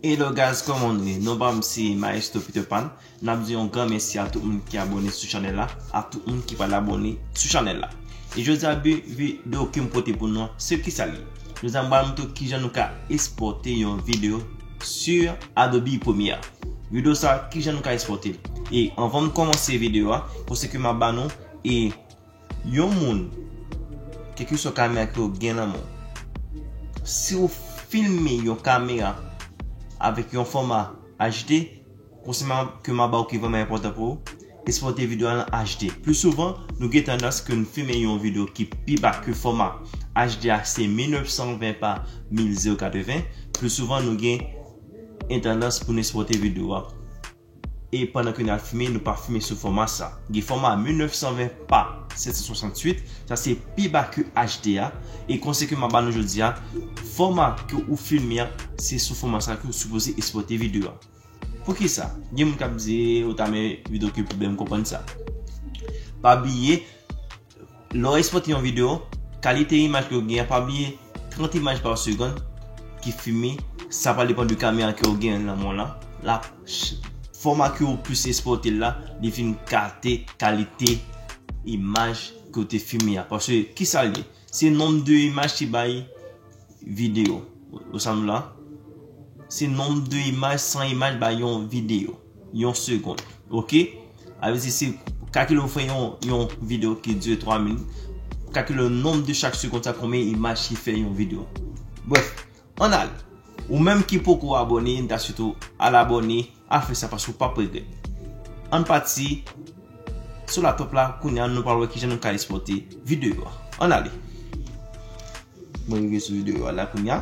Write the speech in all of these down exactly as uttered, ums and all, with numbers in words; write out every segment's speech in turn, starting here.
Hello guys, kòman nou ye? Non pa m se Maestro Peter Pan. N ap di yon gran mèsi a tout moun ki abòne sou chanèl la, a tout moun ki pral abòne sou chanèl la. E jodi a bi videyo ke m pote pou nou an, se kisa l ye? Jodi a m pral montre kijan nou ka ekspòte yon videyo sou Adobe Premiere. Videyo sa, kijan nou ka ekspòte l? E anvan m kòmanse videyo a, konsèy ke m ap ba nou, e yon moun, kèlkeswa kamera ke w gen nan men w, si w filme yon kamera avèk yon fòma H D, konsèy ke m ap ba w ki vrèman enpòtan pou ou, ekspòte videyo a nan H D. Pli souvan, nou gen tandans ke n filme yon videyo ki pi ba ke fòma H D a, se mil nèf san ven pa mil zewo katreven. Pli souvan, nou gen en tandans pou n ekspòte videyo a. E pandan ke n ap filme, nou pa filme sou fòma sa. Gen fòma mil nèf san ven pa sèt san swasanntuit, sa se pi ba ke H D a. E konsèy ke m ap ba nou jodi a, fòma ke ou filme a, se sou fòma sa ke ou sipoze ekspòte videyo a. Poukisa? Gen moun k ap di, ou ta renmen videyo ki pi bèl, m konprann sa. Pa bliye, lè w ekspòte yon videyo, kalite imaj ke w gen an, pa bliye, trant imaj pa segonn ki filme, sa pral depann de kamera ke w gen nan men w lan. La, ch-, fòma ke w plis ekspòte l la, li vin gate kalite imaj ke w te filme a. Paske, kisa l ye? Se nonb de imaj ki bay videyo. Ou sa m la? Se nonb de imaj, san imaj ba yon videyo. Yon segonn. Oke? A vle di se, kalkile ou fè yon, yon videyo ki dire twa minit. Kalkile nonb de chak segonn sa, konbyen imaj ki fè yon videyo. Brèf, ann ale. Ou menm ki poko abòne, m ta swete w al abòne, al fè sa paske w p ap regrèt. Ann pati sou laptop la, kounye a nou pral wè kijan nou ka ekspòte videyo a. Ann ale. Mwen rive sou videyo a la kounye a.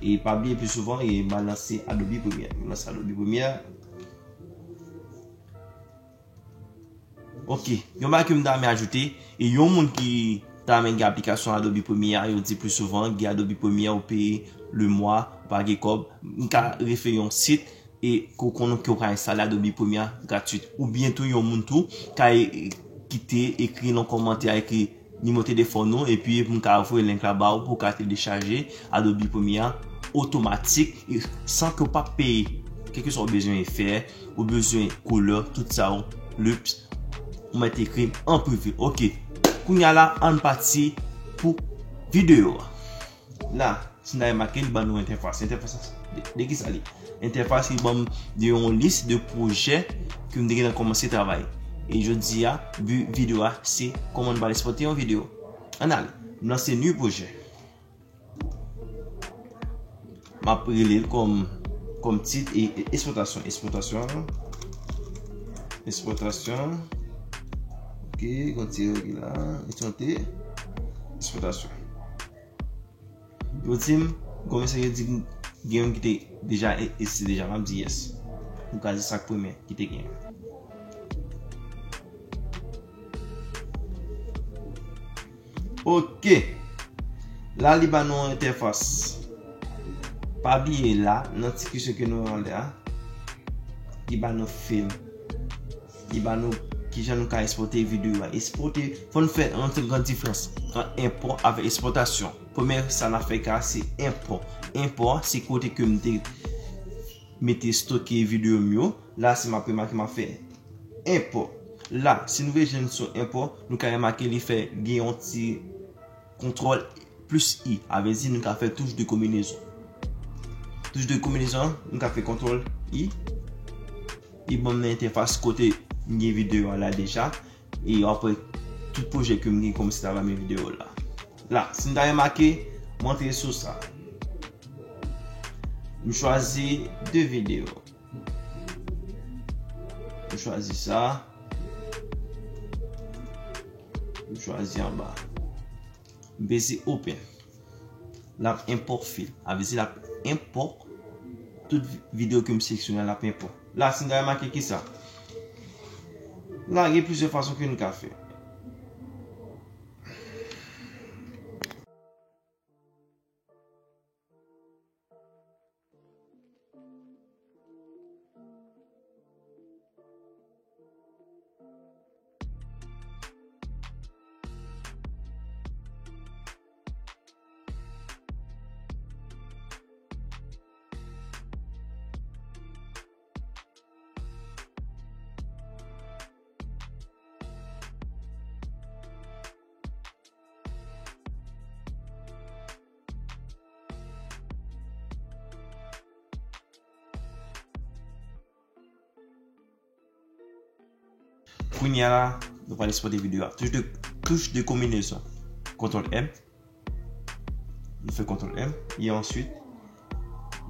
E pa bliye pli souvan, e m al lanse Adobe Premiere. M lanse Adobe Premiere. Ok, yon bagay ke m ta renmen ajoute, e yon moun ki ta renmen gen aplikasyon Adobe Premiere, yo di pli souvan, gen Adobe Premiere, ou peye le mwa, ou pa gen kòb. M ka refere yon sit, e ke w konnen ke w ka enstale Adobe Premiere gratuit. Oubyen tou, yon moun tou ka e-, kite, ekri nan kòmantè, ekri nimewo telefòn ou, epi m ka voye link la ba ou pou w ka telechaje Adobe Premiere otomatik, e san ke w pa peye. Kèlkeswa ou bezwen efè, ou bezwen koulè, tout sa ou, loops, ou mèt ekri m an prive. Ok. Kounye a la, ann pati pou videyo a. La, si n ta remake, li ban nou entèfas. Entèfas de, de kisa li? Entèfas li ban m de yon lis de pwojè ke m te gentan kòmanse travay. E jodi a, bi videyo a, se kòman n pral ekspòte yon videyo. Ann ale, m lanse new pwojè. M ap rele l kòm, kòm tit e, e, ekspòtasyon, ekspòtasyon, ekspòtasyon. Ok, gon ti erè ki la, ekspòte, ekspòtasyon. Yo di m, gon mesaj yo di m gen youn ki te deja e-, egziste deja, m ap di yes. M ka di sa k premye ki te gen. Ok. La, li ba nou entèfas. Pa bliye la, nan ti kèsyon ke nou anlè a, li ba nou film. Li ba nou kijan nou ka ekspòte videyo a. Ekspòte, fò n fè yon ti gran diferans ant enpò avèk ekspòtasyon. Premye sa n ap fè ka, se enpò. Enpò, se kote ke m te mete stoke videyo m yo. La, si m ap remake, m ap fè enpò. La, si nou vle jwenn sou enpò, nou ka remake li fè gen yon ti kontwòl plis I. A vle di, nou ka fè touch de konbinezon. Touch de konbinezon, nou ka fè kontwòl I. Li ban m nan entèfas kote m gen videyo a la deja. E apre, tout pwojè ke m gen kòmanse travay men videyo la. La, si n ta remake, m antre sou sa. M chwazi de videyo. M chwazi sa. M chwazi anba. M peze open. L ap enpò fil. A vle di l ap enpò tout vi-, videyo ke m seleksyone a, l ap enpò. La, si n ta remake kisa? La, gen plizyè fason ke n ka fè. Kounye a la, nou pral ekspòte videyo a. Touch de, touch de konbinezon. Kontwòl M. Nou fè kontwòl M. E answit,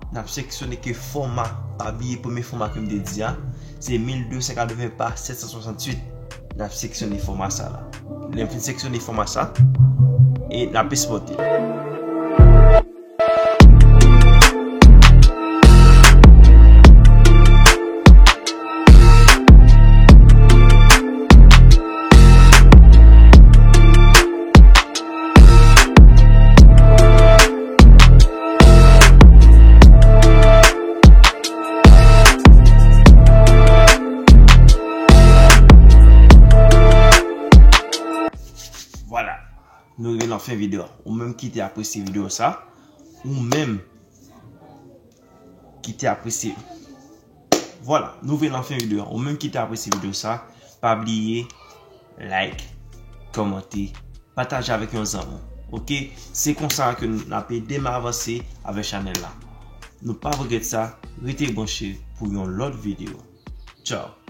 n ap seleksyone ke fòma, pa bliye premye fòma ke m te di a, se mil de san katreven pa sèt san swasantuit. N ap seleksyone fòma sa la. Lè m fin seleksyone fòma sa, e n ap ekspòte. Vwala. Nou rive nan fen videyo a. Ou menm ki te apresye videyo sa, ou menm ki te apresye. Vwala, nou rive nan fen videyo a. Ou menm ki te apresye videyo sa, pa bliye like, kòmante, pataje avèk yon zanmi. Oke? Se konsa ke n ap ede m avanse avèk chanèl la. Nou pa regrèt sa, rete branche pou yon lòt videyo. Tchao.